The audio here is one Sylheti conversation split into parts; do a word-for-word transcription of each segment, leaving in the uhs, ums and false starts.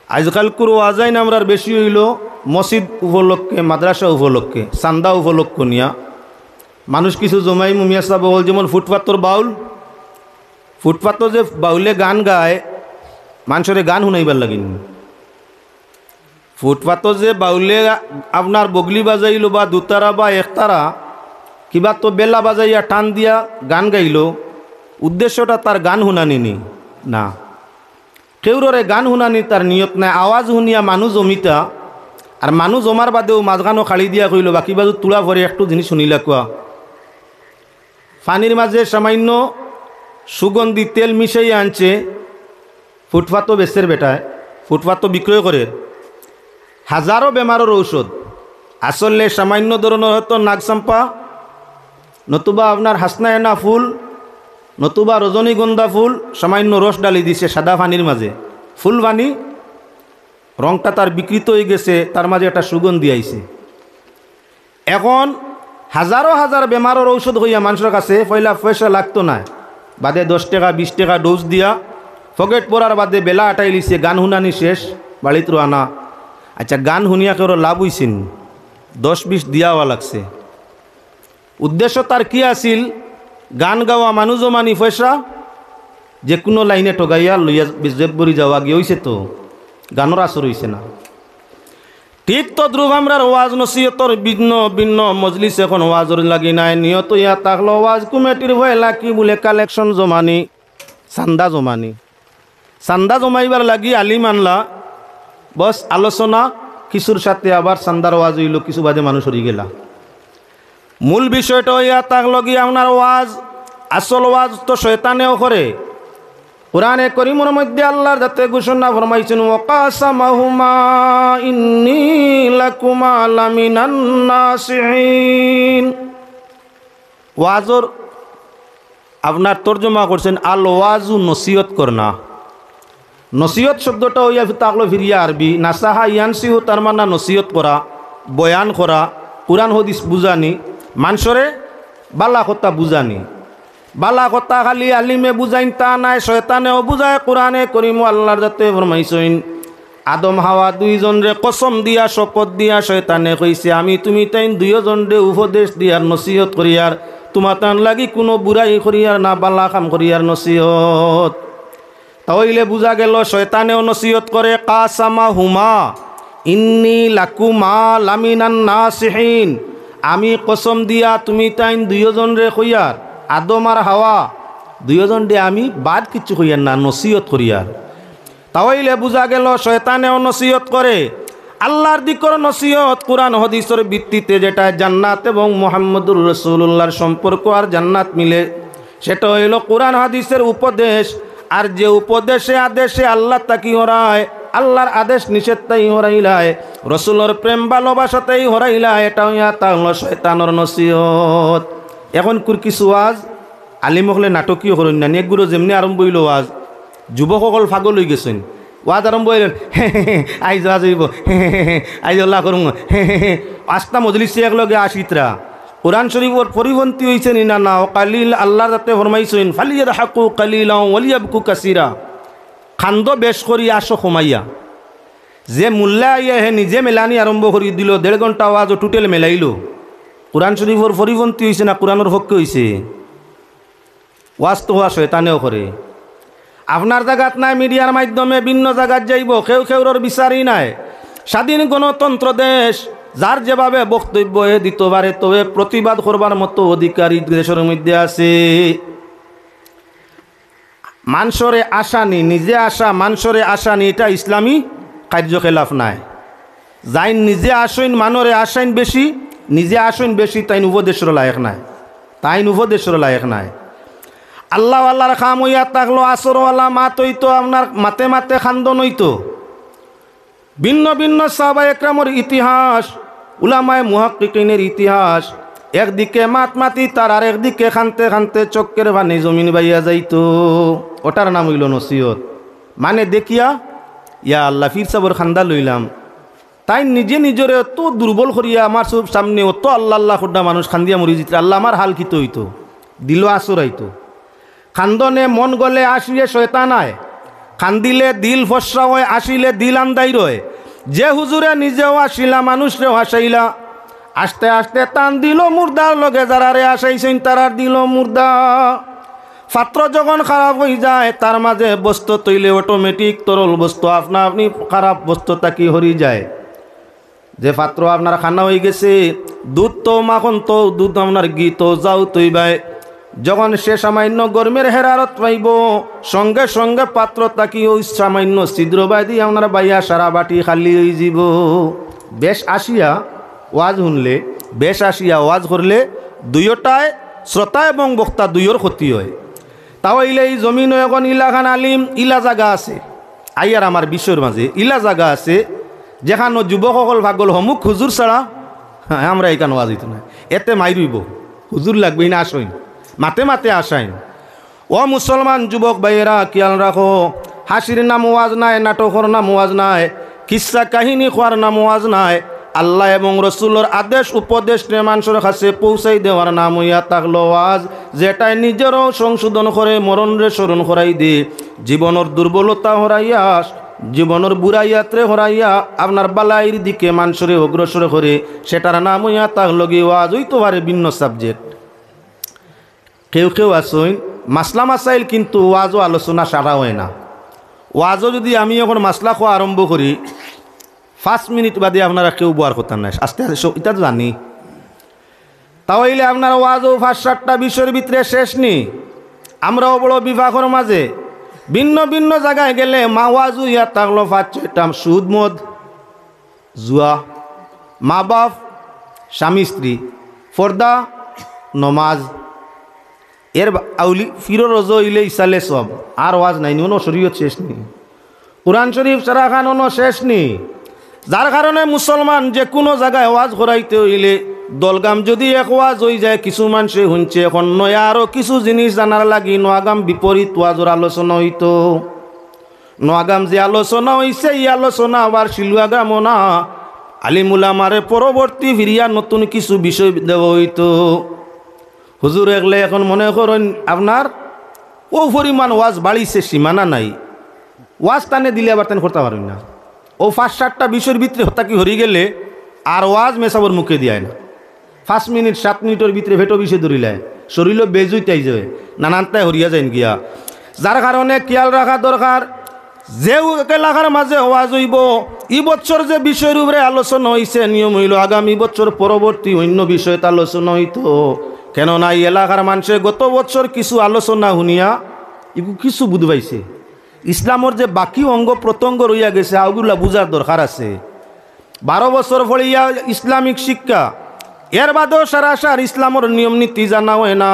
আইজকালকুর ওয়াজাইন আমরার বেশি অইলো মসজিদ উপলক্ষে, মাদ্রাসা উপলক্ষে, চান্দা উপলক্ষ নিয়া। মানুষ কিছু জমাইমু, মিয়া সাব অকল, যেমন ফুটপাতর বাউল, ফুটপাতো যে বাউলে গান গায়, মানষরে গান হুনাইবার লাগিনি। ফুটপাতো যে বাউলে আপনার বগলি বাজাইলো বা দুতারা বা একতারা, কিবা তো বেলা বাজাইয়া টান দিয়া গান গাইলো, উদ্দেশ্যটা তার গান হুনানি নি? না। কেউররে গান হুনানি তার নিয়ত নাই। আওয়াজ হুনিয়া মানুষ জমিতা, আর মানুষ জমার বাদেও মাঝখানো খালি দিয়া কইলো, "বাকি বাজু তুলা পরে একটু জিনিস হুনিলা কুয়া।" পানির মাঝে সামান্য সুগন্ধি তেল মিশাইয়া আনছে, ফুটপাতো বেচের বেটায়, ফুটপাতো বিক্রয় করের। হাজারো বেমারর ঔষধ, আসলে সামান্য ধরনর হয়তো নাগচাম্পা, নতুবা আপনার হাসনায়না ফুল, নতুবা রজনীগন্ধা ফুল, সামান্য রস ডালি দিছে সাদা পানির মাঝে। ফুল পানি, রংটা তার বিকৃত অইগেছে, তার মাঝে একটা সুগন্ধি আইছে। এখন হাজারো হাজার বেমারর ঔষধ কইয়া মানষর কাছে পয়লা পয়সা লাগতো নায়, বাদে দশ টেকা বিশ টেকা ডোজ দিয়া পকেট ভরার বাদে বেলা আটাইলিছে, গান হুনানি শেষ, বাড়িত রওয়ানা। আচ্ছা, গান হুনিয়া কেউর লাভ অইছে নি? দশ বিশ দিয়া আওয়া লাগছে। উদ্দেশ্য তার কি আছিল? গান গাওয়া, মানুষ জমানি, পয়সা যে কুনু লাইনে ঠগাইয়া লইয়া জেব ভরি যাওয়া গিয়া অইছে তো, গানর আসর অইছে না। ঠিক তদ্রূপ আমরার ওয়াজ নসিহতর ভিন্ন ভিন্ন মজলিস এখন ওয়াজর লাগি নাই, নিয়ত অইয়া থাকলো ওয়াজ কমিটির পয়লা কিবুলে কালেকশন জমানি, চান্দা জমানি। চান্দা জমাইবার লাগি আলিম আনলা, বস আলোচনা কিছুর সাথে আবার চান্দার ওয়াজ অইলো, কিছু বাদে মানুষ সরি গেলা। মূল বিষয়টা অইয়া থাকলো গিয়া আপনার ওয়াজ, আসল ওয়াজ তো শয়তানেও করে। কোরআনে করিমর মধ্যে আল্লাহর জাতে ঘোষণা ফরমাইছইন, "ওয়াকাসামাহুমা ইন্নী লাকুমা লামিনান নাসিহিন।" ওয়াজর আপনার তর্জমা করছেন, "আল ওয়াজু নসিহত করনা।" নসিহত শব্দটা অইয়া ফি-, থাকলো ফিরিয়া আরবি, নাসাহা ইয়ানসিহু, তার মানে নসিহত করা, বয়ান করা, কোরআন হাদিস বুঝানি, মানষরে বালা কথা বুঝানি। বালা কথা খালি আলিমে বুঝাইন তা নায়, শয়তানেও বুঝায়। কোরআনে করিমো আল্লাহর জাতে ফরমাইছইন, আদম হাওয়া দুইজনরে কসম দিয়া, শপথ দিয়া শয়তানে কইছে, "আমি তুমি তাইন দুইওজনরে উপদেশ দিয়ার, নসিহত করিয়ার, তুমাতান লাগি কুনু বুরাই করিয়ার না, বালা কাম করিয়ার নসিহত।" তা অইলে বুঝা গেল শয়তানেও নসিহত করে, "কাসামাহুমা ইন্নী লাকুমা লামিনান নাসিহিন।" আমি কসম দিয়া তুমি তাইন দুইওজনরে কইয়ার, আদম আর হাওয়া দুইওজনরে আমি বাদ কিচ্ছু কইয়ার না, নসিহত করিয়ার। তা অইলে বুঝা গেল শয়তানেও নসিহত করে। আল্লাহর দিকর নসিহত কোরআন হাদিসর ভিত্তিতে, যেটা জান্নাত এবং মুহাম্মদুর রাসূলুল্লাহর সম্পর্ক আর জান্নাত মিলে, সেটা অইলো কোরআন হাদিসের উপদেশ। আর যে উপদেশে আদেশে আল্লাহ তাকি হরায়, আল্লাহর আদেশ নিষেধ তাই হরাইলায়, রসুলর প্রেম ভালোবাসা তাই হরাইলায়, এটা অইয়া তা অইলো শয়তানর নসিহত। এখনকুর কিছু ওয়াজ আলিম অকলে নাটকীয় করইন না নি, এগুলো যেমনে আরম্ভ অইলো ওয়াজ, যুবক অকল পাগল অইগেছইন। ওয়াজ আরম্ভ অইলো, "আইজ ওয়াজ অইবো, আইজ অলা করমু।" আস্তা মজলিসে একলগে আশিতরা। কোরআন শরীফর পরিপন্থী অইছে নি না? না, ও কালিল আল্লাহর জাতে ফরমাইছইন, "ফালিয়াদহাকু কালিলাও ওয়ালিয়াবকু কাসিরা।" খান্দো বেশ করি, আসো কমাইয়া। যে মোল্লা আইয়া হে নিজে মেলানি আরম্ভ করি দিল, দেড় ঘন্টা ওয়াজ ও টুটেল মেলাইলো। কোরআন শরীফর পরিপন্থী অইছে না কোরআনর পক্ষে অইছে? ওয়াজ তো হওয়া শয়তানেও করে। আপনার জাগাত নাই, মিডিয়ার মাধ্যমে ভিন্ন জাগাত যাইবো, কেউ কেউরর বিচারই নাই। স্বাধীন গণতন্ত্র দেশ, যার যেভাবে বক্তব্য এ দিতে পারে, তবে প্রতিবাদ করবার মতো অধিকার ই দেশর মধ্যে আছে। মানষরে আসানি, নিজে আসা, মানষরে আসানি, এটা ইসলামী কার্যকলাপ নায়। যাইন নিজে আসইন, মানষরে আসাইন বেশি, নিজে আসইন বেশি, তাইন উপদেশর লায়েক নায়, তাইন উপদেশর লায়েক নায়। আল্লাহ আল্লাহর কাম অইয়া থাকলো, আসর ওয়ালা মাত অইতো, আপনার মাতে মাতে খান্দন অইতো। ভিন্ন ভিন্ন সাহাবা একরামর ইতিহাস, উলামায়ে মুহাক্কিকিনের ইতিহাস, একদিকে মাত মাতিতার আর একদিকে খানতে খানতে চক্ষের পানি জমিন বাইয়া যাইতো। ওটার নাম অইলো নসিহত। মানে দেখিয়া, ইয়া আল্লাহ, পীর সাবর খান্দা লইলাম, তাইন নিজে নিজরে অত দুর্বল করিয়া আমার সব সামনে অত আল্লাহ আল্লাহ কররা মানুষ খান্দিয়া মরি যিতরা, আল্লাহ, আমার হাল কিতা অইতো? দিলো আসর আইতো। খান্দনে মন গলে আসিয়ে শয়তান আয়, কান্দিলে দিল ফর্সা অয়, হাসিলে দিল আন্দাইর অয়। যে হুজুরে নিজেও হাসিলা, মানুষরেও হাসাইলা, আস্তে আস্তে তান দিলও মুর্দার লগে যারারে হাসাইছইন, তারার দিলও মুর্দা। পাত্র যখন খারাপ অইযায়, তার মাঝে বস্তু থইলে অটোমেটিক তরল বস্তু আপনা আপনি খারাপ বস্তু থাকি হরি যায়। যে পাত্র আপনার খানা অইগেছে, দুধ তো মাখন তো, দুধ আপনার ঘি তো যাও তৈ বায়, যখন সে সামান্য গরমের হেরারত পাইবো, সঙ্গে সঙ্গে পাত্র থাকি ওই সামান্য ছিদ্র বায়দি আপনার বাইয়া সারা বাটি খালি অইযিবো। বেশ আসিয়া ওয়াজ হুনলে, বেশ আসিয়া ওয়াজ করলে, দুইওটায়, শ্রোতা এবং বক্তা দুইওর ক্ষতি অয়। তা অইলে ই জমিনো এখন ইলাখান আলিম, ইলা জাগা আছে, আইয়ার আমার বিষয়র মাঝে ইলা জাগা আছে, যেখানো যুবক অকল পাগল হমুক হুজুর ছাড়া, হ্যাঁ, আমরা ইখান ওয়াজ অইতো নায়। এতে মাইর অইবো, হুজুর লাগবো, ইনা আসইন, মাতে মাতে আসাইন। ও মুসলমান যুবক ভাইয়েরা, খেয়াল রাখো, হাসির নাম ওয়াজ নায়, নাটকর নাম ওয়াজ নায়, কিচ্ছা কাহিনী কওয়ার নাম ওয়াজ নায়। আল্লাহ এবং রসুলর আদেশ উপদেশরে মানষর কাছে পৌঁছাই দেওয়ার নাম অইয়া থাকলো ওয়াজ, যেটায় নিজেরও সংশোধন করে, মরণরে স্মরণ করাই দে, জীবনর দুর্বলতা হরাইয়া, জীবনর বুরাইয়াতরে হরাইয়া, আপনার বালাইর দিকে মানষরে অগ্রসর করে, সেটার নাম অইয়া থাকলো গি ওয়াজ। অইতো পারে ভিন্ন সাবজেক্ট, কেউ কেউ আছইন মাসলা মাসাইল, কিন্তু ওয়াজও আলোচনা সারা অয় না। ওয়াজও যদি আমি এখন মাসলা কওয়া আরম্ভ করি, পাঁচ মিনিট বাদে আপনারা কেউ বওয়ার কথা নায়। আস্তে আস্তে সব ইতা তো জানি। তা অইলে আপনার ওয়াজও পাঁচ সাতটা বিষয়র ভিতরে শেষ নি। আমরাও বড় বিপাকর মাঝে, ভিন্ন ভিন্ন জাগায় গেলে মা ওয়াজও ইয়া থাকলো পাঁচ ছয়টা, সুদ মদ, জুয়া, মা বাপ, স্বামী স্ত্রী, পর্দা, নমাজ, এর বা-, আউলি ফিরো রোজো ইলে ইসালে সব, আর ওয়াজ নাই নি, অনো শরীয়ত শেষ নি, কোরআন শরীফ সারা খান অনো শেষ নি। যার কারণে মুসলমান যে কোনো জাগায় ওয়াজ করাইতে অইলে দলগাম যদি এক ওয়াজ অইযায়, কিছু মানষে হুনছে, এখন নয়া আরো কিছু জিনিস জানার লাগি নোয়াগাম বিপরীত ওয়াজর আলোচনা অইতো। নোয়াগাম যে আলোচনা অইছে, ই আলোচনা আবার শিলুয়াগামও না, আলিম উলামারে পরবর্তী ফিরিয়া নতুন কিছু বিষয় দেওয়া অইতো। হুজুর একলে এখন মনে করইন আপনার অউ পরিমাণ ওয়াজ বাড়িছে, সীমানা নাই, ওয়াজ তানে দিলে আবার তান করতা পারইন না। অউ পাঁচ সাতটা বিষয়র ভিতরে হতা কি হরি গেলে আর ওয়াজ মেসাবর মুখে দিয়ায় না। পাঁচ মিনিট সাত মিনিটর ভিতরে পেটো বিষে ধরিলায়, শরীরও বেজুইত আইযায়, নানানতায় হরিয়া যাইন গিয়া। যার কারণে খেয়াল রাখা দরকার, যে এলাকার মাঝে ওয়াজ অইবো, ই বছর যে বিষয়র উপরে আলোচনা অইছে, নিয়ম অইলো আগামী বছর পরবর্তী অন্য বিষয়ত আলোচনা অইতো। কেননা ই এলাকার মানষে গত বছর কিছু আলোচনা হুনিয়া ইগু কিছু বুঝ পাইছে। ইসলামর যে বাকি অঙ্গ প্রত্যঙ্গ রইয়া গেছে, অগুলা বুঝার দরকার আছে। বারো বছর পড়িয়া ইসলামিক শিক্ষা, এর বাদেও সারা সার ইসলামর নিয়ম নীতি জানা অয় না।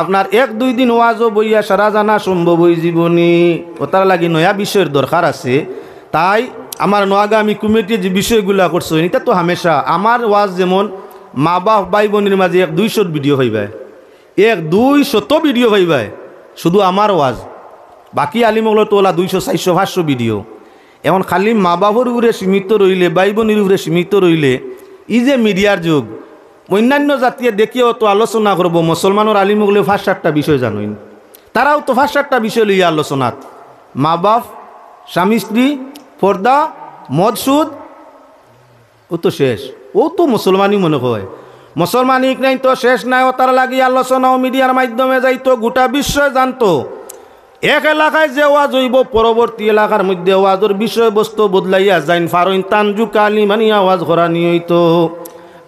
আপনার এক দুই দিন ওয়াজও বইয়া সারা জানা সম্ভব অইযিবো নি। অতার লাগি নয়া বিষয়র দরকার আছে। তাই আমার নোয়াগামী কমিটি যে বিষয়গুলা করছইন, ইতা তো হামেশা আমার ওয়াজ যেমন মা বাপ ভাই বইনর মাঝে এক দুইশো ভিডিও পাইবায়, এক দুইশত ভিডিও পাইবায়, শুধু আমার ওয়াজ। বাকি আলিম অকলর তো অলা দুইশো, চাইরশো, পাঁচশো ভিডিও। এখন খালি মা বাপর উপরে সীমিত রইলে, ভাই বইনর উপরে সীমিত রইলে, ই যে মিডিয়ার যুগ, অন্যান্য জাতিয়ে দেখিয়াও তো আলোচনা করবো, মুসলমানর আলিম অকলে পাঁচ সাতটা বিষয় জানইন, তারাও তো পাঁচ সাতটা বিষয় লইয়া আলোচনাত, মা বাপ, স্বামী স্ত্রী, পর্দা, মদ সুদ, অউ তো শেষ। অউ তো মুসলমানি মনে কয়। মুসলমানি ইখান তো শেষ নায়, অতার লাগি আলোচনাও মিডিয়ার মাধ্যমে যাইতো, গোটা বিশ্বয়ে জানতো। এক এলাকায় যে ওয়াজ অইবো, পরবর্তী এলাকার মধ্যে ওয়াজর বিষয়বস্তু বদলাইয়া যাইন, পারইন তান যুগ আলিম আনিয়া ওয়াজ করানি অইতো।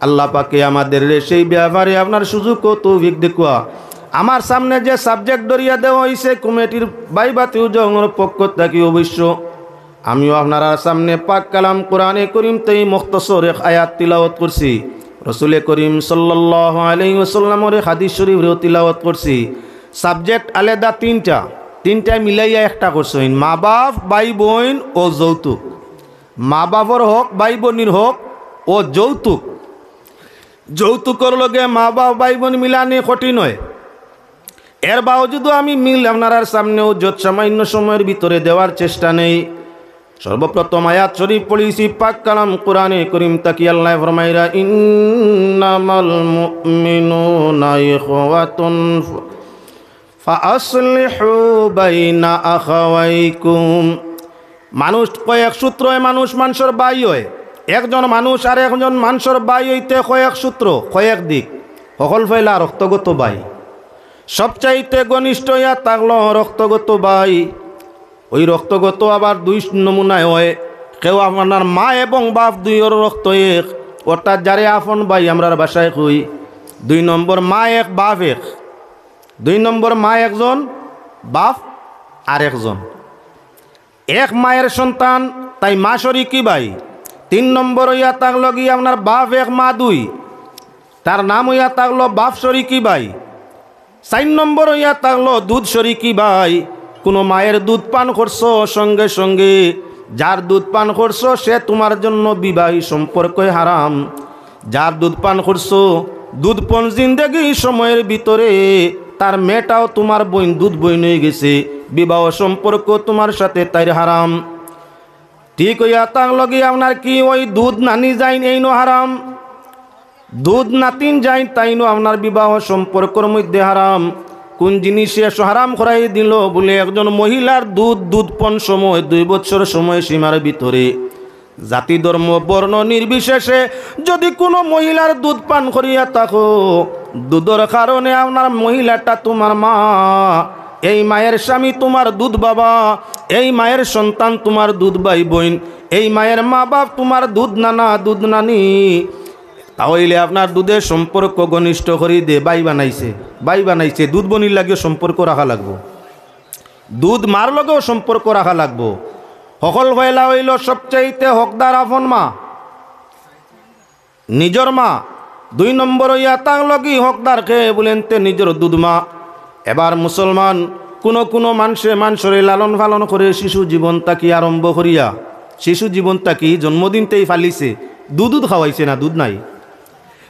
আল্লাহ পাকে আমাদেররে সেই ব্যাপারে আপনার সুযোগ ও তৌফিক দেউক্কা। আমার সামনে যে সাবজেক্ট ধরিয়া দেওয়া অইছে কমিটির ভাই ভাতিজা অকলর পক্ষ থাকি, অবশ্য আমিও আপনারার সামনে পাক কালাম কোরআনে করিম থাকি মুখতসর এক আয়াত তিলাওয়াত করছি। রসুলে করিম সাল্লাল্লাহু আলাইহি ওয়াসাল্লামর এক হাদিস শরীফরেও তিলাওয়াত করছি। সাবজেক্ট আলাদা তিনটা, তিনটায় মিলাইয়া একটা করছইন, মা বাপ, ভাই বইন ও যৌতুক। মা বাপর হক, ভাই বইনর হক ও যৌতুক। যৌতুকর লগে মা বাপ, ভাই বইন মিলানি কঠিন অয়। এর বাওজুদও আমি মিল আপনারার সামনেও যৎসামান্য সময়র ভিতরে দেওয়ার চেষ্টা নেই। সর্বপ্রথম আয়াত শরীফ পড়ছি পাক কালাম কোরআনে করিম থাকি, আল্লায় ফরমাইরা, "ইন্নামাল মুমিনুনা ইখওয়াতুন আসলিহু বাইনা আখাওয়াইকুম। মানুষ কয়েক সূত্রে মানুষ মানষর ভাই অয়। একজন মানুষ আর একজন মানষর ভাই অইতে কয়েক সূত্র, কয়েক দিক। হকল পয়লা রক্তগত ভাই। সবচাইতে ঘনিষ্ঠ অইয়া থাকলো রক্তগত ভাই। ওই রক্তগত আবার দুই নমুনায় অয়। কেউ আপনার মা এবং বাপ দুইওর রক্ত এক, অর্থাৎ যারে আপন ভাই আমরার ভাষায় কই। দুই নম্বর মা এক, বাপ এক। দুই নম্বর মা একজন, বাপ আরেকজন। এক মায়ের সন্তান, তাই মা শরিকি ভাই। তিন নম্বর অইয়া থাকলো গি আপনার বাপ এক মা দুই, তার নাম অইয়া থাকলো বাপ শরিকি ভাই। চাইর নম্বর অইয়া থাকলো দুধ শরিকি ভাই। কুনু মায়ের দুধ পান করছো সঙ্গে সঙ্গে, যার দুধ পান করছো সে তুমার জন্য বিবাহী সম্পর্কই হারাম। যার দুধ পান করছো, দুধপন জিন্দেগি সময়ের ভিতরে তার মেয়েটাও তুমার বইন, দুধ বইন অইগেছে, বিবাহ সম্পর্ক তুমার সাথে তাইর হারাম। ঠিক অইয়া থাকলো গি আপনার কি ওই দুধ নানি যাইন এইনও হারাম, দুধ নাতিন যাইন তাইনও আপনার বিবাহ সম্পর্কর মধ্যে হারাম। কুন জিনিসে হারাম করাই দিলো বুলে একজন মহিলার দুধ, দুধপন সময়, দুই বৎসর সময় সীমার ভিতরে জাতি, ধর্ম, বর্ণ নির্বিশেষে যদি কুনু মহিলার দুধ পান করিয়া থাকো, দুধর কারণে আপনার মহিলাটা তুমার মা, এই মায়ের স্বামী তুমার দুধ বাবা, এই মায়ের সন্তান তুমার দুধ ভাই বইন, এই মায়ের মা বাপ তুমার দুধ নানা, দুধ নানি, তা অইলে আপনার দুধের সম্পর্ক ঘনিষ্ঠ করি দে, ভাই বানাইছে, ভাই বানাইছে, দুধ বইনর লাগিও সম্পর্ক রাখা লাগবো। দুধ মার লগেও সম্পর্ক রাখা লাগবো। হকল পয়লা অইলো সবচাইতে হকদার আপন মা, নিজর মা। দুই নম্বর অইয়া থাকলো গি হকদার কে বুলেন তে নিজর দুধ মা। এবার মুসলমান, কুনু কুনু মানষে মানষরে লালন পালন করে শিশু জীবন থাকি আরম্ভ করিয়া, শিশু জীবন থাকি জন্মদিন তেই ফালিছে, দুধ দুধ খাওয়াইছে না, দুধ নাই।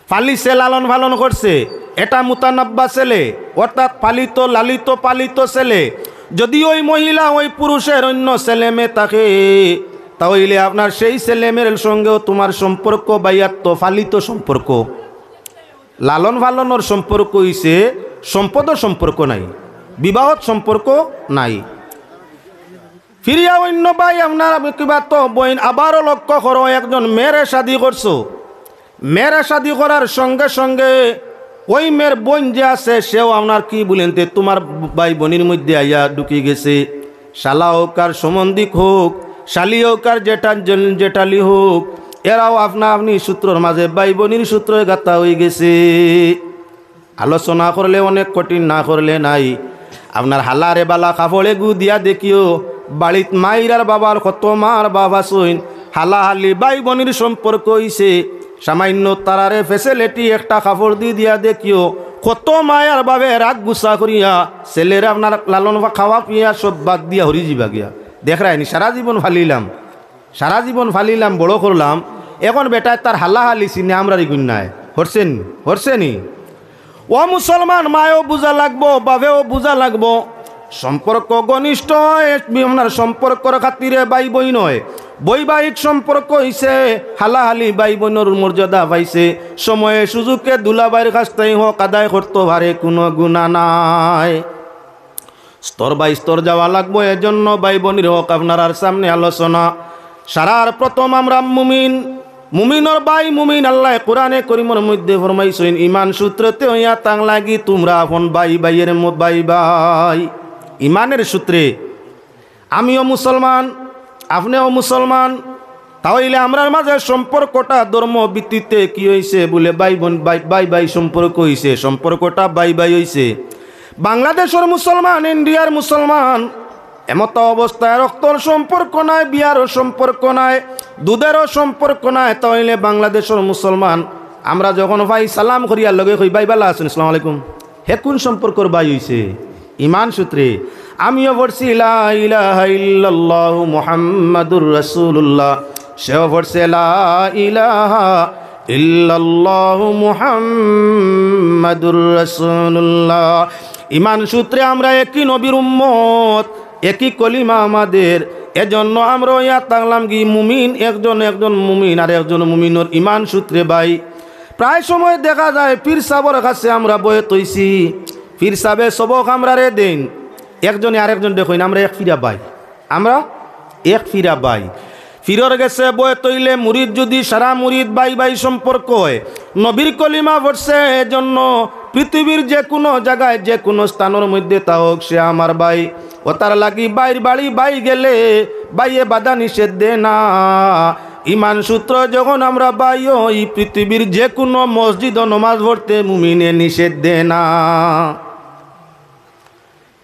ফালিছে, লালন পালন করছে, এটা মুতানাব্বা ছেলে, অর্থাৎ পালিত, লালিত, পালিত ছেলে। যদি ওই মহিলা ওই পুরুষের অন্য ছেলে মেয়ে থাকে, তা অইলে আপনার সেই ছেলে মেয়ের সঙ্গেও তুমার সম্পর্ক ভাইয়াত্ত, পালিত সম্পর্ক। লালন পালনর সম্পর্ক অইছে, সম্পদর সম্পর্ক নাই, বিবাহত সম্পর্ক নাই। ফিরিয়া অন্য ভাই আপনার কিবা তো বইন আবারও লক্ষ্য করো, একজন মেয়েরে শাদি করছো, মেয়েরে শাদি করার সঙ্গে সঙ্গে ওই মেয়ের বইন যে আছে সেও আপনার কি বুলেন তে তুমার ভাই বইনর মধ্যে আইয়া ঢুকি গেছে। শালা হোক আর সম্বন্ধিক হোক, শালি হোক আর জেঠা-, জেঠালি হোক, এরাও আপনা আপনি সূত্রর মাঝে ভাই বইনর সূত্রে গাতা অইগেছে। আলোচনা করলে অনেক কঠিন, না করলে নাই। আপনার হালারে বালা কাপড় এগু দিয়া দেখিও, বাড়িত মাইর আর বাবার কত মার বাপ আছইন, হালা হালি ভাই বইনর সম্পর্ক অইছে, সামান্য তারারে facility একটা কাপড় দি দিয়া দেখিও, কত মায় আর বাপে রাগ গুসা করিয়া ছেলেরে আপনার লালন পা-, খাওয়া পিয়া সব বাদ দিয়া হরি যিবা গিয়া। দেখরায়নি, সারা জীবন ফালিলাম, সারা জীবন ফালিলাম, বড় করলাম, এখন বেটায় তার হালা হালি চিনে আমরার ইগুইন্নায়। হরছেনি? হরছেনি? ও মুসলমান, মায়ও বুঝা লাগবো, বাপেও বুঝা লাগবো। সম্পর্ক ঘনিষ্ঠ অয়, আপনার সম্পর্কর খাতিরে ভাই বইন অয়, বৈবাহিক সম্পর্ক অইছে, হালা হালি ভাই বইনর মর্যাদা পাইছে, সময়ে সুযোগে দুলাভাইর কাছ থাকি হক আদায় করতো পারে, কুনু গুনা নাই। স্তর by স্তর যাওয়া লাগবো। এজন্য ভাই বইনর হক আপনারার সামনে আলোচনা। সারার প্রথম আমরা মুমিন, মুমিনর ভাই মুমিন। আল্লায় কোরআনে করিমর মধ্যে ফরমাইছইন, "ইমান সূত্রেতে অইয়া থাকলা গি তুমরা আপন ভাই ভাইর ম-, ভাই ভাই।" ইমানের সূত্রে আমিও মুসলমান, আপনেও মুসলমান, তা অইলে আমরার মাঝে সম্পর্কটা ধর্ম ভিত্তিতে কি অইছে বুলে ভাই বইন, ভাই, ভাই, ভাই সম্পর্ক অইছে, সম্পর্কটা ভাই, ভাই অইছে। বাংলাদেশর মুসলমান, ইন্ডিয়ার মুসলমান, এমতা অবস্থায় রক্তর সম্পর্ক নাই, বিয়ারও সম্পর্ক নাই, দুধেরও সম্পর্ক নাই, তা অইলে বাংলাদেশর মুসলমান আমরা যখন পাই সালাম করিয়ার লগে কই, "ভাই, বালা আছইন? আসসালামু আলাইকুম।" হে কুন সম্পর্কর ভাই অইছে? ইমান সূত্রে। আমিও পড়ছি, "লা ইলাহা ইল্লাল্লাহু মুহাম্মাদুর রাসূলুল্লাহ।" সেও পড়ছে, "লা ইলাহা ইল্লাল্লাহু মুহাম্মাদুর রাসূলুল্লাহ।" ইমান সূত্রে আমরা একই নবীর উম্মত, একই কলিমা আমাদের। এজন্য আমরা অইয়া থাকলাম গি মুমিন, একজন একজন মুমিন আর একজন মুমিনর ইমান সূত্রে ভাই। প্রায় সময় দেখা যায় পীর সাবর কাছে আমরা বয়ে তৈছি, পীর সাবে সবক আমরারে দেইন, একজনে আরেকজনরে কইন, "আমরা এক ফিরা ভাই, আমরা এক ফিরা ভাই।" পীরর গেছে বয় তইলে মুরিদ যদি সারা মুরিদ ভাই ভাই সম্পর্ক হয়, নবীর কলিমা পড়ছে, এজন্য পৃথিবীর যে কোনো জাগায় যে কোনো স্থানর মধ্যে তা হোক, সে আমার ভাই। ও তার লাগি ভাইর বাড়ি ভাই গেলে ভাইয়ে বাধা নিষেধ দে না। ইমান সূত্র যখন আমরা ভাই হই, পৃথিবীর যে কোনো মসজিদও নমাজ পড়তে মুমিনে নিষেধ দে না।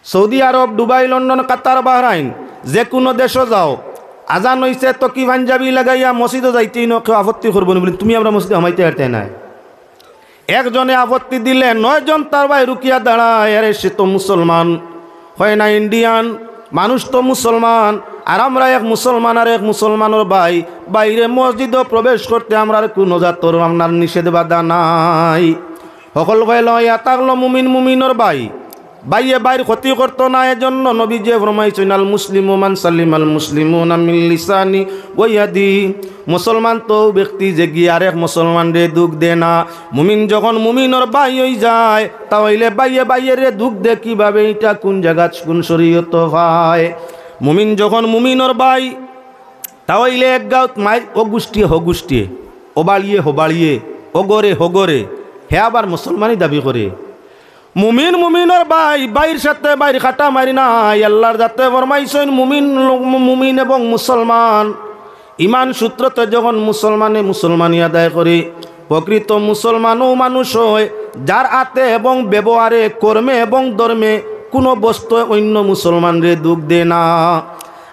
সৌদি আরব, দুবাই, লন্ডন, কাতার, বাহরাইন, যে কোনো দেশো যাও, আজান হইছে, টুপি পাঞ্জাবি লাগাইয়া মসজিদো যাইতেই না, কেউ আপত্তি করবো না, বলে, "তুমি আমরা মসজিদো হামাইতে পারতে নাই।" একজনে আপত্তি দিলে নয়জন তার ভাই রুকিয়া দাঁড়ায়, "আরে, সে তো মুসলমান, হয় না ইন্ডিয়ান, মানুষ তো মুসলমান, আর আমরা এক মুসলমান আর এক মুসলমানর ভাই, বাইরে মসজিদো প্রবেশ করতে আমরার কোনো জাতর আপনার নিষেধ বাধা নাই।" হকল কইল, "ইয়া থাকলো মুমিন মুমিনর ভাই, ভাইয়ে ভাইর ক্ষতি করতো না।" এজন্য নবীজিয়ে ফরমাইছইন, "আল মুসলিমু মান সালিমাল মুসলিমুনা মিন লিসানি ওয়া ইয়াদি।" মুসলমান তো ব্যক্তি যে গিয়ে আরেক মুসলমানরে দুখ দে না। মুমিন যখন মুমিনর ভাই হই যায়, তা হইলে ভাইয়ে ভাইয়েরে দুখ দে কিভাবে? এটা কোন জাগাত, কোন শরীয়তো পায়? মুমিন যখন মুমিনর ভাই, তা হইলে এক গাঁওত মাইর ও গোষ্ঠীয়ে হ গোষ্ঠীয়ে, ও বাড়িয়ে হ বাড়িয়ে, ও ঘরে হ ঘরে, হে আবার মুসলমানি দাবি করে। মুমিন মুমিনর ভাই, ভাইর সাথে ভাইর কাটা মারি নাই। আল্লাহর জাতে ফরমাইছইন, মুমিন লোক, মুমিন এবং মুসলমান, ইমান সূত্রতে যখন মুসলমানে মুসলমানি আদায় করে, প্রকৃত মুসলমান ও মানুষ হয়, যার আতে এবং ব্যবহারে, কর্মে এবং ধর্মে কোনো বস্তুয়ে অন্য মুসলমানরে দুখ দে না।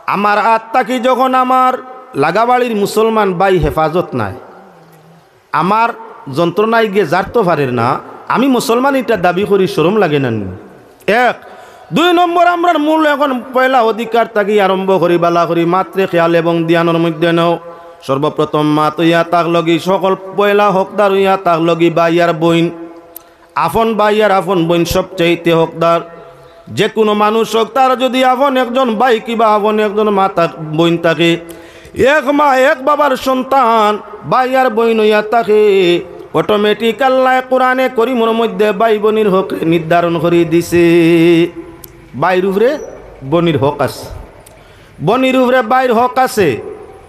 আমার আত থাকি যখন আমার লাগাবাড়ির মুসলমান ভাই হেফাজত নাই, আমার যন্ত্রণায় গিয়ে জারতো পারের না, আমি মুসলমান এটা দাবি করি, শরম লাগে না নি? এক। দুই নম্বর, আমরার মূল এখন পয়লা অধিকার থাকি আরম্ভ করি, বালা করি, মাতরে খেয়াল এবং ধ্যানর মধ্যে নেও। সর্বপ্রথম মাত হইয়া থাকলো গি, সকল পয়লা হকদার হইয়া থাকলো গি ভাই আর বইন। আপন ভাই আর আপন বইন সবচাইতে হকদার। যে কোনো মানুষ হোক, তার যদি আপন একজন ভাই কিবা আপন একজন মা থাক-, বইন থাকে, এক মা এক বাবার সন্তান ভাই আর বইন হইয়া থাকে, অটোমেটিক আল্লায় কোরআনে করিমর মধ্যে ভাই বইনর হক নির্ধারণ করি দিছে। ভাইর উপরে বইনর হক আছে, বইনর উপরে ভাইর হক আছে।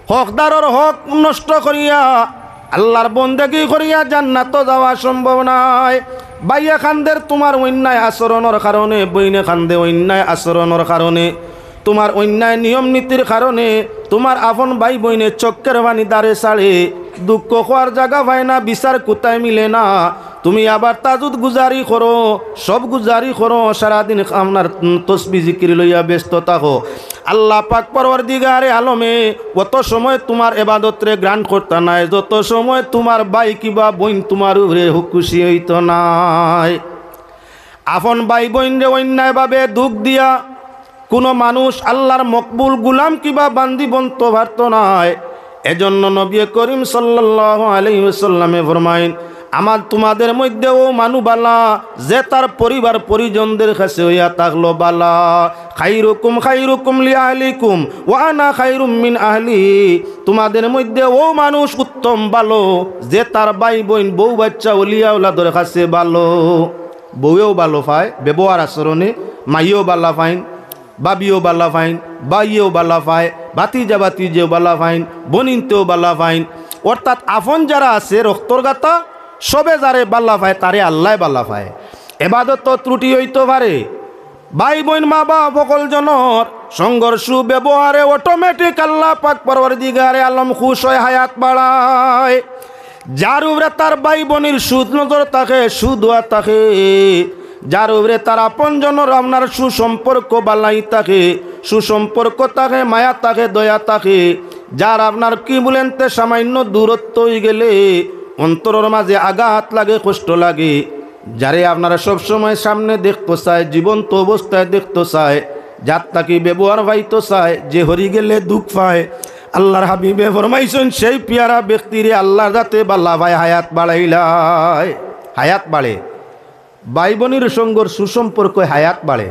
হকদারর হক নষ্ট করিয়া আল্লাহর বন্দেগি করিয়া জান্নাতো যাওয়া সম্ভব নায়। ভাইয়ে কান্দের তোমার অন্যায় আচরণর কারণে, বইনে কান্দে অন্যায় আচরণর কারণে, তোমার অন্যায় নিয়ম নীতির কারণে তোমার আপন ভাই বইনে চক্ষের পানি ধারে ছাড়ে, দুঃখ কওয়ার জাগা পায় না, বিচার কুতায় মিলে না। তুমি আবার তাজুদ গুজারি করো, সব গুজারি করো, সারাদিন আপনার, উম, তসবি জিকির লইয়া ব্যস্ত থাকো। আল্লাহ পাক পরওয়ারদিগারে আলমে অত সময় তোমার এবাদতরে গ্রান্ট করতা নায়, যত সময় তোমার ভাই কিবা বইন তোমার উপরে হক খুশি হইতো নায়। আপন ভাই বইনরে অন্যায়ভাবে দুখ দিয়া কোনো মানুষ আল্লাহর মকবুল গুলাম কিবা বান্দি বনতো পারতো নায়। এজন্য নবী করিম সাল্লাল্লাহু আলাইহি ওয়াসাল্লামে ফরমাইন, "আমার তোমাদের মধ্যে ও মানু বালা, যে তার পরিবার পরিজনদের কাছে হইয়া থাকলো বালা।" "খাইরুকুম খাইরুকুম লি আহলিকুম ওয়া আনা খাইরুম মিন আহলি।" তোমাদের মধ্যে ও মানুষ উত্তম ভালো, যে তার ভাই বইন বউ বাচ্চা অলিয়া ওলাদর কাছে ভালো। বউয়েও ভালো পায়, ব্যবহার আচরণে মাইয়েও বালা পাইন, ভাবিও বালা পাইন, ভাইয়েও বালা পায়, ভাতিজা ভাতিজেও বালা পাইন, বইনিন্তেও বালা পাইন। অর্থাৎ আপন যারা আছে রক্তর গাতা, সবে যারে বালা পায়, তারে আল্লায় বালা পায়। এবাদত তো ত্রুটি হইতো পারে, ভাই বইন মা বাপ হকল জনর সংঘর্ষ ব্যবহারে অটোমেটিক আল্লাহ পাক পরওয়ারদিগারে আলম খুশ হয়, হায়াত বাড়ায়। যার উপরে তার ভাই বইনর সুদ নজর থাকে, সুদ হওয়া থাকে, যার উপরে তার আপন জনর আপনার সুসম্পর্ক বালাই থাকে, সুসম্পর্ক থাকে, মায়া থাকে, দয়া থাকে, যার আপনার কি বলেন তে সামান্য দূরত্ব হয়ে গেলে অন্তরর মাঝে আঘাত লাগে, কষ্ট লাগে, যারে আপনারা সব সময় সামনে দেখতো চায়, জীবন্ত অবস্থায় দেখতো চায়, যার থাকি ব্যবহার পাইতো চায়, যে হরি গেলে দুঃখ পায়। আল্লাহর হাবিবে ফরমাইছইন, সেই পিয়ারা ব্যক্তিরে আল্লাহর জাতে বালা পায়, হায়াত বাড়াইলায়, হায়াত বাড়ে। ভাই বইনর সঙ্গর সুসম্পর্ক হায়াত বাড়ে।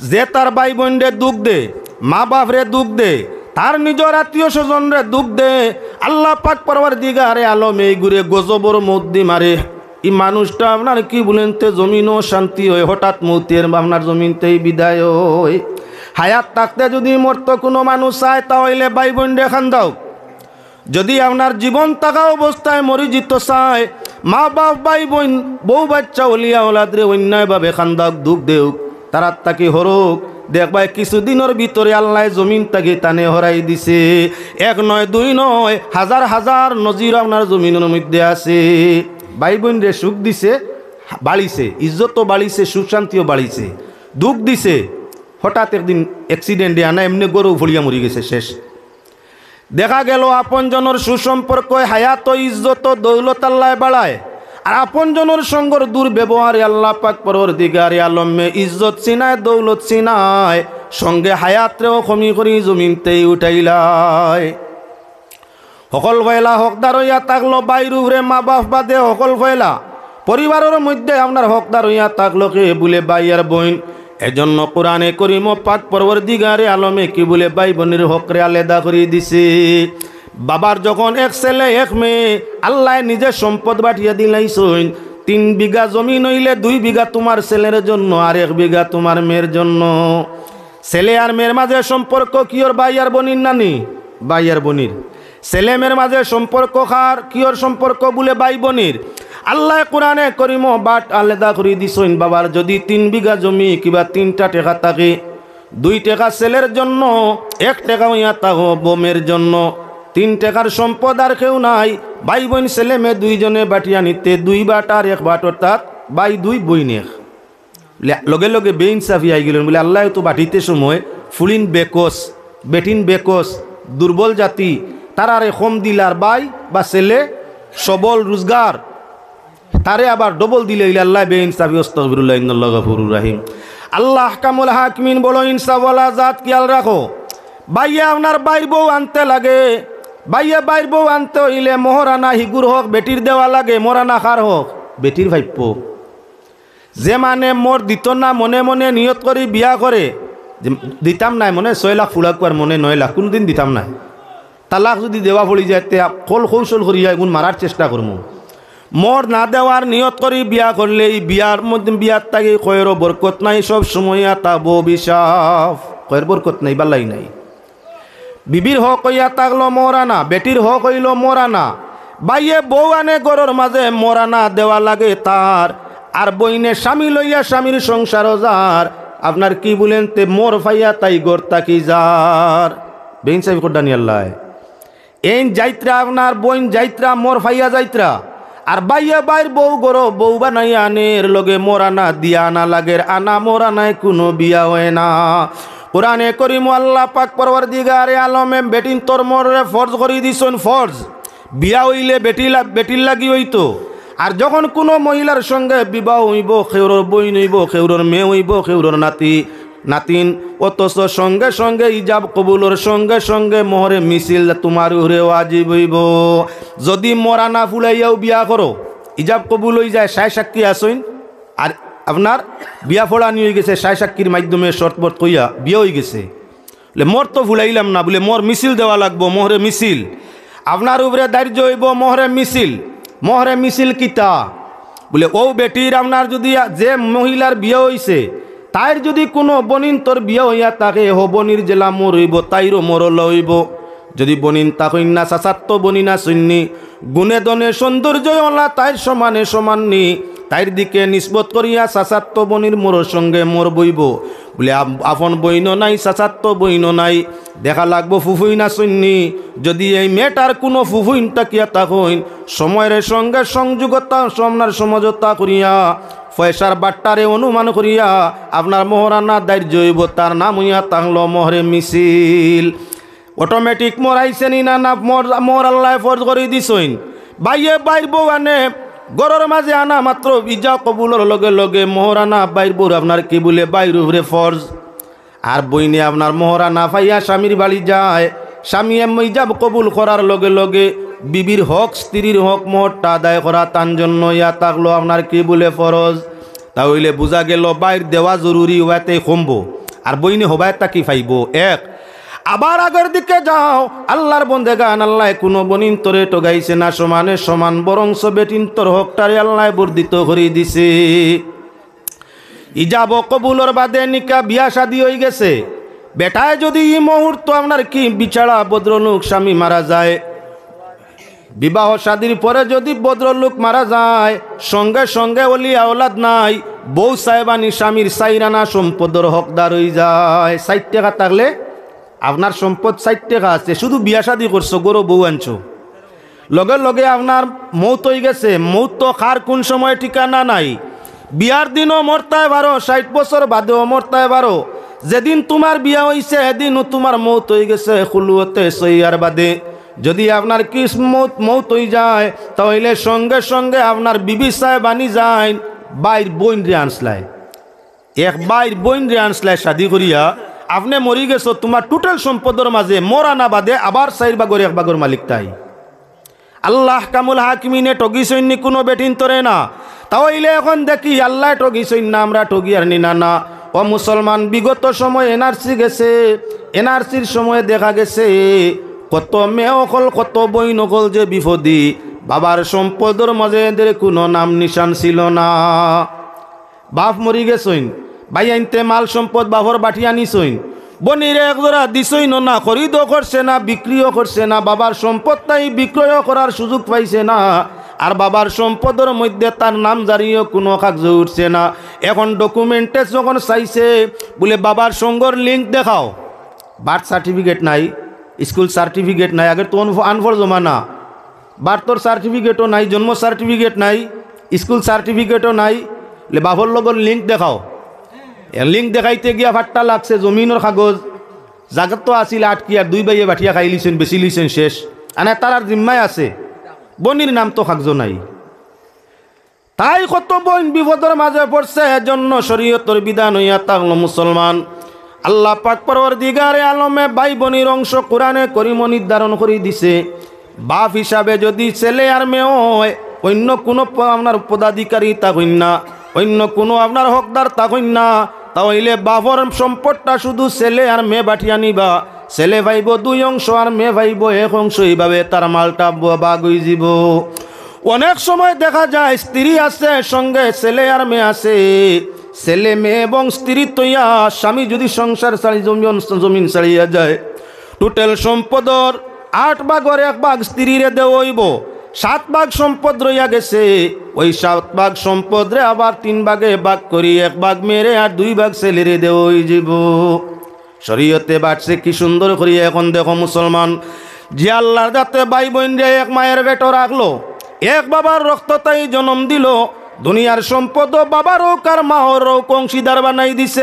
যে তার ভাই বইনরে দুখ দে, মা বাপরে দুখ দে, তার নিজর আত্মীয় স্বজনরে দুখ দে, আল্লাহ পাক পরওয়ারদিগারে আলম এইগুরে গজবর মউত দি মারে। ই মানুষটা আপনার কি বলেন তে জমিনও শান্তি হয়, হঠাৎ মৌতের আপনার জমিন তেই বিদায় হয়। হায়াত থাকতে যদি মরতো কুনু মানুষ চায়, তা অইলে ভাই বইনরে কান্দাউক। যদি আপনার জীবন থাকা অবস্থায় মরি যিতো চায়, মা বাপ, ভাই বইন, বউ বাচ্চা, অলিয়া ওলাদরে অন্যায়ভাবে কান্দাউক, দুখ দেউক, তারার থাকি হরউক, দেখবায় কিছুদিনর ভিতরে আল্লায় জমিন থাকি তানে হরাই দিছে। এক নয়, দুই নয়, হাজার হাজার নজির আপনার জমিনর মধ্যে আছে। ভাই বইনরে সুখ দিছে, বাড়িছে, ইজ্জতও বাড়িছে, সুখ শান্তিও বাড়িছে, দুখ দিছে, হঠাৎ একদিন accident-এ আনা এমনে গরু ফড়িয়া মরি গেছে, শেষ। দেখা গেল আপনজনর সুসম্পর্ক, হায়াত ও ইজ্জত ও দৌলত আল্লায় বাড়ায়, আর আপনজনর সঙ্গর দুর্ব্যবহারে আল্লাহ পাক পরওয়ারদিগারে আলমে ইজ্জত ছিনায়, দৌলত ছিনায়, সঙ্গে হায়াতরেও কমি করি জমিন তেই উঠাইলায়। হকল পয়লা হকদার অইয়া থাকলো ভাইর উপরে, মা বাপ বাদে হকল পয়লা পরিবারর মধ্যে আপনার হকদার অইয়া থাকলো কে? বুলে ভাই আর বইন। এজন্য কোরআনে করিম পাক পরওয়ারদিগারে আলমে কি বুলে ভাই বইনর হকরে আলাদা করি দিছে। বাবার যখন এক ছেলে এক মেয়ে, আল্লায় নিজে সম্পদ বাটিয়া দিলাইছইন। তিন বিঘা জমিন অইলে দুই বিঘা তুমার ছেলের জন্য, আর এক বিঘা তুমার মেয়ের জন্য। ছেলে আর মেয়ের মাঝে সম্পর্ক কিওর? ভাই আর বইনর নানি, ভাই আর বইনর। ছেলে মেয়ের মাঝে সম্পর্ক কার? কিওর সম্পর্ক? বুলে ভাই বইনর। আল্লায় কোরআনে করিমো বাট আলাদা করি দিছইন, বাবার যদি তিন বিঘা জমি কিবা তিনটা টেকা থাকে, দুই টেকা ছেলের জন্য, এক টেকা অইয়া থাকবো মেয়ের জন্য। তিন টেকার সম্পদ আর কেউ নাই, ভাই বইন ছেলে মেয়ে দুইজনে বাটিয়া নিতে দুই বাট আর এক বাট, অর্থাৎ ভাই দুই বইন এক। লে-, লগে লগে বেইনসাফি আই গেলেন, বুলে আল্লায় তো বাটিতে সময় ফুলিন বেকস, বেটিন বেকস, দুর্বল জাতি, তারারে কম দিলার ভাই বা ছেলে সবল রোজগার, তারে আবার ডবল দিলে ইলা আল্লায় বেইনসাফি। আস্তাগফিরুল্লাহ, ইন্নাল্লাহ গাফুরুর রাহিম। আল্লাহ আহকামুল হাকিমিন, বড় ইনসাফওয়ালা জাত, খেয়াল রাখো। ভাইয়ে আপনার ভাইর বউ আনতে লাগে, ভাইয়ে ভাইর বউ আনতে অইলে মোহরানা হিগুর হক বেটির দেওয়া লাগে, মোরানা কার হক? বেটির ভাইপ্য। যে মানে মোর দিত না, মনে মনে নিয়ত করি বিয়া করে, যে দিতাম নায়, মনে ছয় লাখ ফুড়াকুয়ার মনে নয় লাখ, কুনুদিন দিতাম নায়। তালাক যদি দেওয়া পড়ি যায়, তে কল কৌশল করিয়া এগুন মারার চেষ্টা করমু। মোর না দেওয়ার নিয়ত করি বিয়া করলে ই বিয়ার মধ্যে, বিয়ার থাকি কয়েরও বরকত নাই, সব সময় থাকবো অভিশাপ, কয়ের বরকত নাই, বালাই নাই। বিবির হক অইয়া থাকলো মোরানা, বেটির হক অইলো মোরানা। ভাইয়ে বউ আনে ঘরর মাঝে, মোরানা দেওয়া লাগে তার। আর বইনে স্বামী লইয়া স্বামীর সংসারো যার, আপনার কি বুলেন তে মোর ফাইয়া তাই ঘর থাকি যার। বেইনসাফি কররানি আল্লায়। এইন যাইত্রা আপনার বইন যাইত্রা, মোর ফাইয়া যাইত্রা। আর ভাইয়ে ভাইর বউ ঘরো বউ বানাইয়া আনের, লগে মোরানা দিয়া আনা লাগের, আনা মোরানায় কুনু বিয়া অয় না। কোরআনে করিমো আল্লাহ পাক পরওয়ারদিগারে আলমে বেটিন্তর মোররে ফরজ করি দিছইন, ফরজ। বিয়া অইলে বেটি লা-, বেটির লাগি অইতো। আর যখন কুনু মহিলার সঙ্গে বিবাহ অইবো, কেউরর বইন অইবো, কেউরর মেয়ে অইবো, কেউরর নাতি, নাতিন, অথচ সঙ্গে সঙ্গে ইজাব কবুলর সঙ্গে সঙ্গে মোহরে মিছিল তুমার উপরে ওয়াজিব অইবো। যদি মোরানা ফুড়াইয়াও বিয়া করো, ইজাব কবুল অইযায়, সায় সাক্ষী আছইন, আর আপনার বিয়া পড়ানি অইগেছে, সায় সাক্ষীর মাধ্যমে শর্তবর্ত কইয়া বিয়া অইগেছে। বুলে, মোর তো ফুড়াইলাম না, বুলে, মোর মিছিল দেওয়া লাগবো, মোহরে মিছিল। আপনার উপরে ধার্য অইবো মোহরে মিছিল। মোহরে মিছিল কিতা? বুলে, অউ বেটির আপনার যদি আ-, যে মহিলার বিয়া অইছে, তাইর যদি কুনু বইনিন্তর বিয়া অইয়া থাকে, হউ বইনির যেলা মোর অইবো, তাইরও মোর অলা অইবো। যদি বইনিন থাকইন না, চাচাত্ত বইনিন আছইন নি, গুণে ধনে সৌন্দর্যে অলা তাইর সমানে সমান নি, তাইর দিকে নিসবত করিয়া চাচাত্ত বইনির মোরর সঙ্গে মোর বইবো। বুলে, আপ-, আপন বইনও নাই, চাচাত্ত বইনও নাই, দেখা লাগবো ফুফুইন আছইন নি। যদি এই মেয়েটার কুনু ফুফুইন থাকিয়া থাকইন, সময়র সঙ্গে সংযোগতা, আপনার সমঝোতা করিয়া, পয়সার বাট্টারে অনুমান করিয়া, আপনার মোহরানা ধার্য অইবো, তার নাম অইয়া থাকলো মোহরে মিছিল। Automatic মোর আইছে নি না, না মোর, মোর আল্লায় ফরজ করি দিছইন। ভাইয়ে ভাইর বউ আনে, ঘরর মাঝে আনা মাত্র ইজাব কবুলর লগে লগে মোহরানা ভাইর বউর আপনার কি বুলে ভাইর উপরে ফরজ। আর বইনে আপনার মোহরানা পাইয়া স্বামীর বাড়ি যায়, স্বামীয়ে ইজাব কবুল করার লগে লগে বিবির হক, স্ত্রীর হক মোহরটা আদায় করা তান জন্য ইয়া থাকলো আপনার কি বুলে ফরজ। তা অইলে বুঝা গেল ভাইর দেওয়া জরুরি, ওয়াতে কমবো। আর বইনে হবায় থাকি পাইবো এক। আবার আগর দিকে যাও, আল্লার বন্দেগান, আল্লায় কুনু বইনিন্তরে ঠগাইছে না সমানে সমান, বরঞ্চ বেটিন্তর হকটারে আল্লায় বর্ধিত করি দিছে। ইজাব ও কবুলর বাদে নিকা বিয়া শাদি অইগেছে। বেটায় যুদি ই মুহূর্ত আপনার কি বিছাড়া ভদ্রলোক স্বামী মারা যায়, বিবাহ শাদির পরে যুদি ভদ্রলোক মারা যায়, সঙ্গে সঙ্গে অলি আওলাদ নাই, বউ সাহেবানি স্বামীর চাইরানা সম্পদর হকদার অইযায়। চাইর টেকা থাকলে আপনার সম্পদ চাইর টেকা আছে, শুধু বিয়া শাদি করছো, ঘরো বউ আনছো, লগে লগে আপনার মউত অইগেছে। মউত তো কার কুন সময় ঠিকানা নাই। বিয়ার দিনও মরতায় পারো, ষাইট বছর বাদেও মরতায় পারো। যেদিন তুমার বিয়া অইছে, হেদিনও তুমার মউত অইগেছে, খুলওয়াতে সইয়ার বাদে। যুদি আপনার কিসমত মউত অইযায়, তা অইলে সঙ্গে সঙ্গে আপনার বিবি সাহেবানি যাইন, ভাইর বইনরে আনছলায়। এক ভাইর বইনরে আনছলায় শাদি করিয়া, আপনে মরিগেছো, তুমার total সম্পদর মাজে মরা না বাদে আবার চাইর ভাগর এক ভাগর মালিক তাই। আল্লাহ আহকামুল হাকিমিনে ঠগিছইন নি কুনু বেটিন্তরে না? তা অইলে এখন দেখি আল্লায় ঠগিছইন না, আমরা ঠগিয়ার নি না? না। ও মুসলমান, বিগত সময় এনআরসি গেছে, এনআরসির সময় দেখা গেছে কত মেয়ে অকল, কত বইন অকল যে বিপদি, বাবার সম্পদর মাজে এদের কুনু নাম নিশান ছিল না। বাপ মরিগেছইন, ভাইয়াইন্তে মাল সম্পদ বাপর বাটিয়া নিছইন, বইনরে এক জোড়া দিছইন না, খরিদও করছে না, বিক্রিও করছে না, বাবার সম্পদ তাই বিক্রয়ও করার সুযোগ পাইছে না, আর বাবার সম্পদর মধ্যে তার নামজারিও কুনু কাগজো উঠছে না। এখন document-এ যখন চাইছে, বুলে, "বাবার সঙ্গর link দেখাও।" Birth certificate নাই, school certificate নাই, আগের তো আনফ-, আনফর জমানা। বার্থর সার্টিফিকেটও নাই, জন্ম সার্টিফিকেট নাই, স্কুল সার্টিফিকেটও নাই, লে বাপর লগর লিংক দেখাও। এ লিংক দেখাইতে গিয়া ফাট্টা লাগছে, জমিনর কাগজ, জাগাত তো আছিল আটকি, আর দুই ভাইয়ে বাটিয়া খাইলিছেন, বেচিলিছেন, শেষ। আনা তারার জিম্মায় আছে, বইনর নাম তো কাগজো নাই। তাই কত বইন বিপদর মাঝে পড়ছে, এজন্য শরীয়তর বিধান অইয়া থাকলো মুসলমান। আল্লাহ পাক পরওয়ারদিগারে আলমে ভাই বইনর অংশ কোরআনে করিমো নির্ধারণ করি দিছে। বাপ হিসাবে যদি ছেলে আর মেয়ে অয়, অইন্য কুনু প-, আপনার পদাধিকারী থাকইন না, অইন্য কুনু আপনার হকদার থাকইন না, তা অইলে বাপর সম্পদটা শুধু ছেলে আর মেয়ে বাটিয়া নিবা। ছেলে পাইবো দুই অংশ আর মেয়ে পাইবো এক অংশ, এইভাবে তার মালটা ব-, ভাগ অইযিবো। অনেক সময় দেখা যায় স্ত্রী আছে, সঙ্গে ছেলে আর মেয়ে আছে, ছেলে মেয়ে এবং স্ত্রী থইয়া স্বামী যদি সংসার ছাড়ি জমিন, জমিন ছাড়িয়া যায়, টোটাল সম্পদর আট ভাগর এক ভাগ স্ত্রীরে দেওয়া অইবো, সাত ভাগ সম্পদ রইয়া গেছে। ওই সাত ভাগ সম্পদরে আবার তিন ভাগে ভাগ করি এক ভাগ মেয়েরে আর দুই ভাগ ছেলেরে দেওয়া অইযিবো। শরীয়তে বাটছে কি সুন্দর করি। এখন দেখো মুসলমান, যে আল্লাহর দাতে ভাই বইনরে এক মায়ের পেটো রাখলো, এক বাবার রক্ত তাই জনম দিলো, দুনিয়ার সম্পদও বাবার অউক আর মার অউক অংশীদার বানাই দিছে।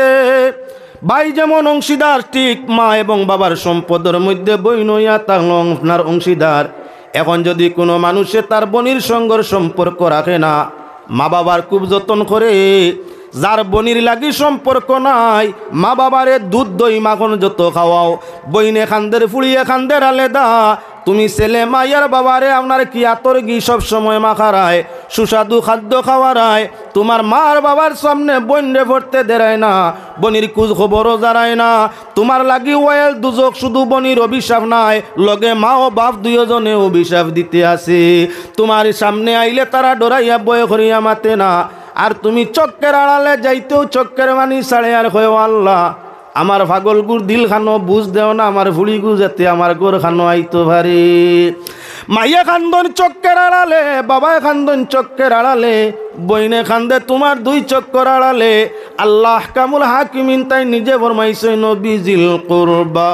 ভাই যেমন অংশীদার, ঠিক মা এবং বাবার সম্পদর মধ্যে বইন অইয়া থাকলো আপনার অংশীদার। এখন যদি কুনু মানুষে তার বইনর সঙ্গর সম্পর্ক রাখে না, মা বাবার খুব যতন করে, যার বইনর লাগি সম্পর্ক নাই, মা বাবারে দুধ দই মাখন যত খাওয়াও, বইনে কান্দের ফুড়িয়ে কান্দের আলাদা। তুমি ছেলে মাইয়ার বাবারে আপনার কি আতর ঘি সব সময় মাখারায়, সুস্বাদু খাদ্য খাওয়ারায়, তুমার মার বাবার সামনে বইনরে পড়তে দেরায় না, বইনর খুঁজ খবরও জারায় না। তুমার লাগি ওয়াইল দুজখ, শুধু বইনর অভিশাপ নায়, লগে মা ও বাপ দুইওজনে অভিশাপ দিতে আছে। তুমার সামনে আইলে তারা ডরাইয়া ভয় করিয়া মাতে না। আর তুমি চক্কর আড়ালে যাইতেও চক্কর পানি ছাড়ে আর কয়, "ও আল্লাহ, আমার পাগলগুর দিলখানো বুঝ দেও না, আমার ফুড়িগু যাতে আমার ঘরখানো আইতো পারে।" মাইয়ে কান্দইন চক্কর আড়ালে, বাবায় কান্দইন চক্কর আড়ালে, বইনে কান্দে তুমার দুই চক্কর আড়ালে। আল্লাহ আহকামুল হাকিমিন তাইন নিজে ফরমাইছইন, "বিজিল কুরবা।"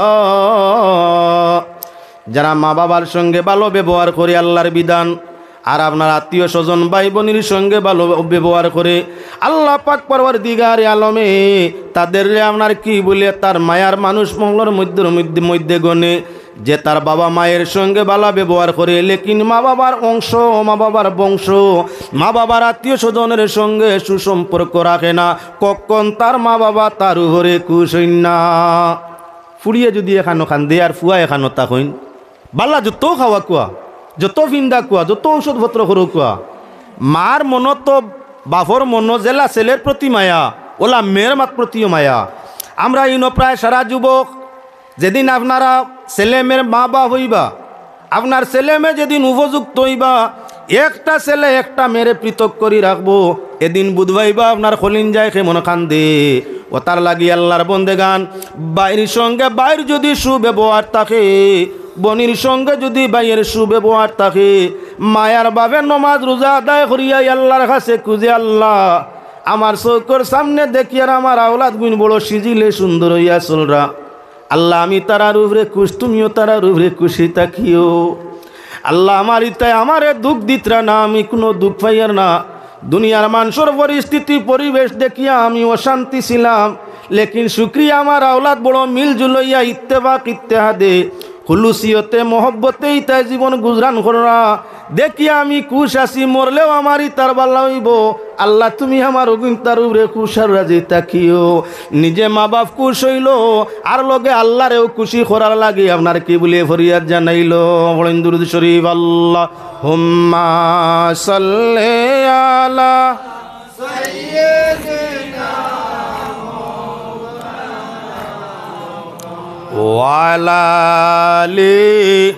যারা মা বাবার সঙ্গে ভালো ব্যবহার করে আল্লাহর বিধান, আর আপনার আত্মীয় স্বজন ভাই বইনর সঙ্গে ভালো ব্যবহার করে, আল্লাহ পাক পরওয়ারদিগারে আলমে তাদেররে আপনার কি বলে, তার মায়ার মানুষ মহলর মধ্যে, মধ্যে, মধ্যে গণে। যে তার বাবা মায়ের সঙ্গে ভালো ব্যবহার করে, লেকিন মা বাবার অংশ, মা বাবার বংশ, মা বাবার আত্মীয় স্বজনের সঙ্গে সুসম্পর্ক রাখে না, কখন তার মা বাবা তার উপরে খুশ অইন না। ফুড়িয়ে যদি এখানো কান্দে আর ফুয়া এখানো থাকইন, বালা যত খাওয়া কুয়া, যত ফিন্দা কুয়া, যত ঔষধপত্র করো কুয়া, মার মনো তো বাপর মনো যেলা ছেলের প্রতি মায়া, ওলা মেয়ের মাত প্রতিও মায়া। আমরা ইনো প্রায় সারা যুবক যেদিন আপনারা ছেলে মেয়ের মা বাপ অইবা, আপনার ছেলে মেয়ে যেদিন উপযুক্ত অইবা, একটা ছেলে একটা মেয়েরে পৃথক করি রাখবো, এদিন বুঝবাইবা আপনার কলিঞ্জায় কেমন কান্দে। অতার লাগি আল্লার বন্দেগান, ভাইর সঙ্গে ভাইর যুদি সুব্যবহার থাকে, বইনর সঙ্গে যুদি ভাইর সুব্যবহার থাকে, মায়ার ভাবে নমাজ রোজা আদায় করিয়া আল্লার কাছে খুঁজে, "আল্লা, আমার চউখর সামনে দেখিয়ার আমার আওলাদগুইন বড় সিজিলে সুন্দর অইয়া চলরা।" আল্লা, আমি তারার উপরে খুশ, তুমিও তারার উপরে খুশি থাকিও। আল্লা, আমার ইতায় আমারে দুখ দিতরা না, আমি কুনু দুখ পাইয়ার না। দুনিয়ার মানষর পরিস্থিতি, পরিবেশ দেখিয়া আমি অশান্তি ছিলাম, লেকিন শুকরিয়া, আমার আওলাদ বড় মিলজুল অইয়া, ইত্তেফাক ইত্তেহাদে, খুলুসিয়তে, মহব্বতে ইতায় জীবন গুজরান কররা। দেখিয়া আমি খুশ আছি, মরলেও আমার ইতার ভালা অইবো। আল্লা, তুমি আমার অগুইনতার উপরে খুশ আর রাজি থাকিও। নিজে মা বাপ খুশ অইলো, আর লগে আল্লারেও খুশি করার লাগি আপনার কিবুলে ফরিয়াদ জানাইলো। পড়ইন দুরুদ শরিফ, আল্লাহুম্মা সাল্লি আলা ওয়া আলা আলি